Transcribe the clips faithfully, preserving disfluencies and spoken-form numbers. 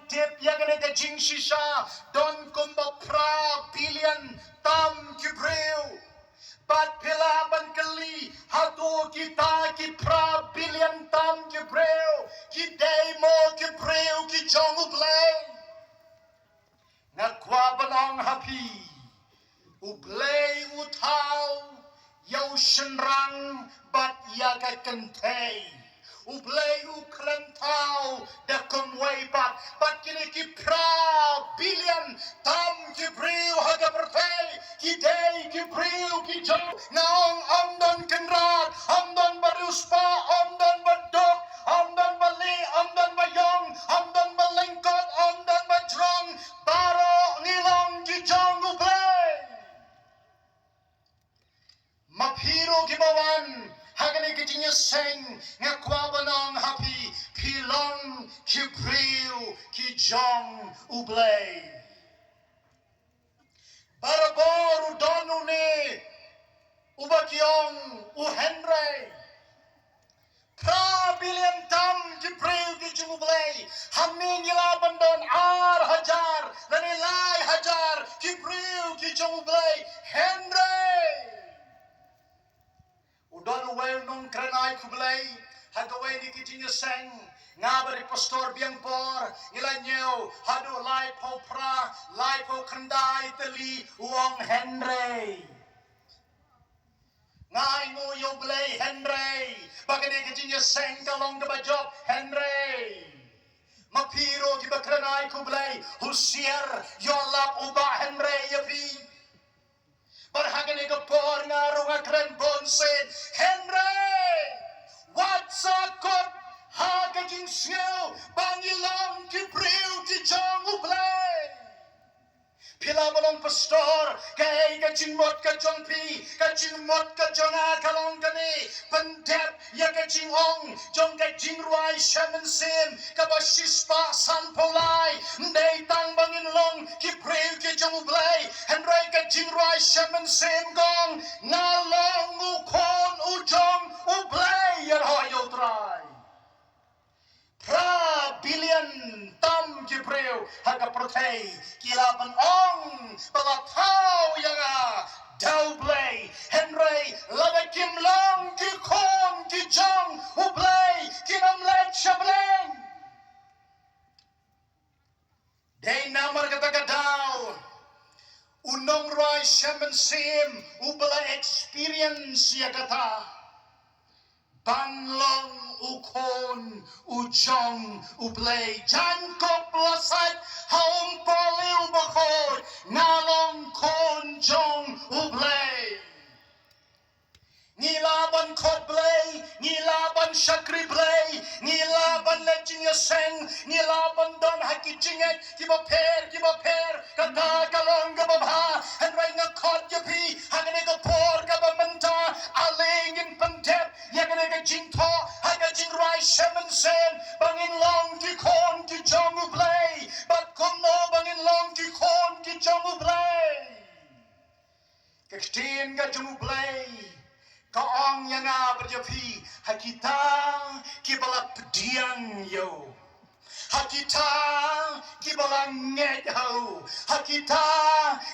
Tip ïa kane ka jingshisha, don kumba phra billion tam ki briew. Bad phi lah ban kylli, hato kita ki phra billion tam ki briew ki dei mo ki briew ki jong U Blei? Nga kwah ban ong ha phi, U Blei u thaw ïa u shynrang bad ïa ka kynthei. U Blei u kren thaw da kumwei pat, bad kine ki phra billion tam ki briew ha ka pyrthei ki dei ki briew ki jong. Nga ong, ym don kynrad, ym don ba riewspah, ym don ba duk, ym don ba lieh, ym don ba ïong, ym don ba lyngkot, ym don ba jrong. Baroh ngi long ki jong U Blei. Ma phi ruh kiba wan ha kane ka jingïaseng, nga kwah ban ong ha phi, phi long ki briew ki jong U Blei. Barabor u don une uba ki ong u Henry. Phra billion tam ki briew ki jong U Blei. Hangne ngi lah ban don ar hajar lane lai hajar ki briew ki jong U Blei. Hynrei u don uwei u nongkren ai khublei ha kawei na ki jingïaseng. Nga bad i Pastor Biangpor ngi la ñiew haduh laiphew phra, laiphew khyndai tylli, u ong Henry. Nga ainguh ïa U Blei Henry ba kane ka jingïaseng ka long kaba jop Henry. Ma phi ruh kiba kren ai khublei, husiar, ïoh lap u Bah Henry ïa phi. Bad ha kane ka por nga ruh nga kren bunsien, Henry, wat sa kut ha ka jingsngew ba ngi long ki briew ki jong U Blei. Phi lah ban long pastor, kaei ka jingmut ka jong phi? Ka jingmut ka jong nga ka long kane: pyndep ïa ka jingong jong ka jingrwai shem mynsiem kaba shispah sanphew lai. Ym dei tang ba ngin long ki briew ki jong U Blei, hynrei ka jingrwai shem mynsiem ka ong, nga long u khun u jong U Blei, ïaroh ïa U Trai. Phra billion tam ki briew ha ka pyrthei ki lah ban ong ba la thaw ïa nga da U Blei, hynrei lada kim long ki khun ki jong U Blei, kin ym leit sha bneng. Dei namar kata ka daw u nongrwai shem mynsiem uba la experience ïa kata ban long u khun u jong U Blei. Jakob la sait ha u Paul u bakhuid, nga long khun jong U Blei. Ngi lah ban khot Blei, ngi lah ban shakri Blei, ngi lah ban leh jingïaseng, ngi lah ban don ha ki jingngeit kiba pher kiba pher. Kata ka long kaba bha, hynrei nga khot ïa phi ha kane ka por kaba mynta, ale ngin pyndep ïa kane ka jingthoh ha ka jingrwai shem mynsiem ba ngin long ki khun ki jong U Blei. Bad kumno ba ngin long ki khun ki jong U Blei? Ka ktien ka jong U Blei ka ong ïa nga bad ïa phi, ha kita kiba la pdiang ïa u, ha kita kiba la ngeit ha u, ha kita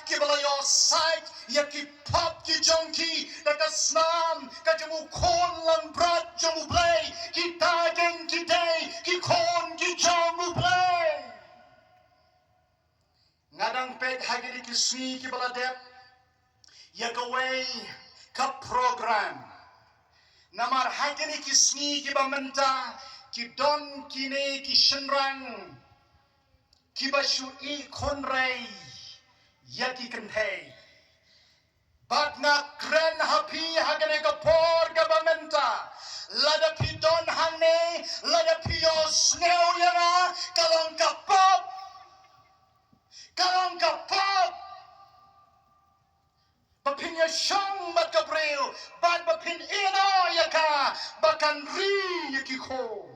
kiba la ïohsait ïa ki pop ki jong ki da ka snam ka jong u Khun Langbrot jong U Blei, kita kin ki dei ki khun ki jong U Blei. Nga dang peit ha kine ki sngi kiba la dep ïa kawei ka program. Namar ha kine ki sngi kiba mynta ki don kine ki shynrang kiba shu ïeh khun rei ïa ki kynthei. Bad nga kren ha phi ha kane ka por kaba mynta, lada phi don hangne, lada phi ïohsngew ïa nga, ka long ka pop. Ka long ka pop ba phin ïashong bad ka briew, bad ba phin ïehnoh ïa ka ba kan ri ïa ki khun.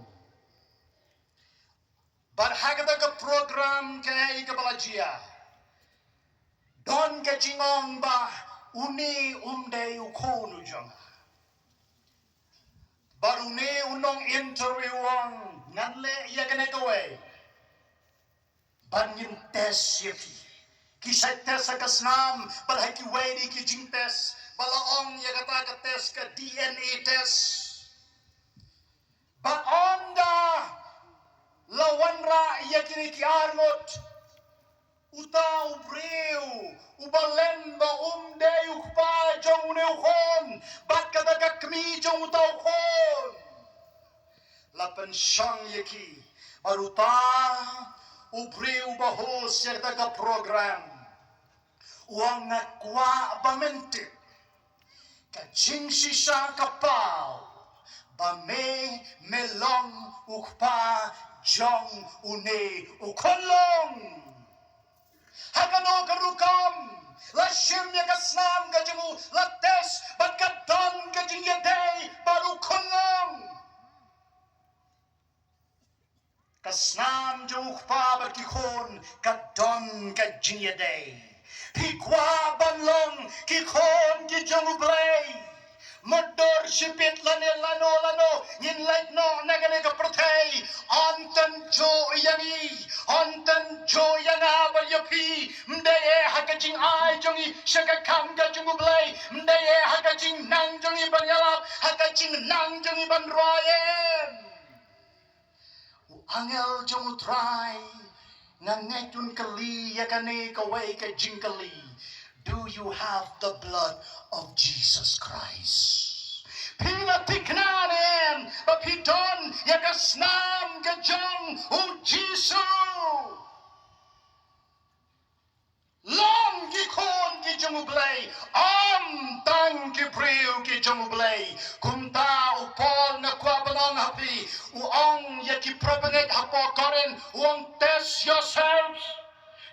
Bad ha kata ka program kaei kaba la jia, don ka jingong ba une um dei u khun u jong nga. Bad une u nong interview u ong, ngan leh ïa kane kawei. Ban ngin test ïa phi. Ki sa test ha ka snam, bad ha kiwei de ki jingtest. Ba la ong ïa kata ka test ka D N A test. Bad ynda la wanrah ïa kine ki arngut, uta u briew uba len ba um dei u kpa jong une u khun bad kata ka kmie jong uta u khun, la pynshong ïa ki. Bad uta u briew uba host ïa kata ka program u ong, nga kwah ba men tip ka jingshisha ka paw ba me, me long u kpa jong une u khunlung. Ha kano ka rukom la shim ïa ka snam ka jong u, la test bad ka don ka jingïadei bad u khunlung. Ka snam jong u kpa bad ki khun ka don ka jingïadei. Phi kwah ban long ki khun ki jong U Blei? Mutdur shibit lane lano lano ngin leit noh na kane ka pyrthei, yn tynjuh ïa ngi, yn tynjuh ïa nga bad ïa phi. Ym dei eh ha ka jingai jong ngi sha ka kam ka jong U Blei, ym dei eh ha ka jingnang jong ngi ban ïalap, ha ka jingnang jong ngi ban rwai, em. U angel jong U Trai, nga ngeit un kylli ïa kane kawei ka jingkylli. Do you have the blood of Jesus Christ? Phi la thikna ne em ba phi don ïa ka snam ka jong U Jisu? Long ki khun ki jong U Blei, ym tang ki briew ki jong U Blei. Kumta u Paul nga kwah ban ong ha phi, u ong ïa ki para bangeit hapoh Korinth, u ong, test yourselves.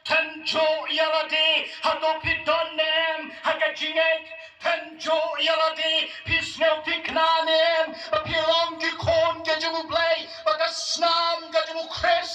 Tynjuh ïa lade, hato phi don ne em ha ka jingngeit? Tynjuh ïa lade, phi sngew thikna ne em ba phi long ki khun ki jong U Blei, ba ka snam ka jong U Khrist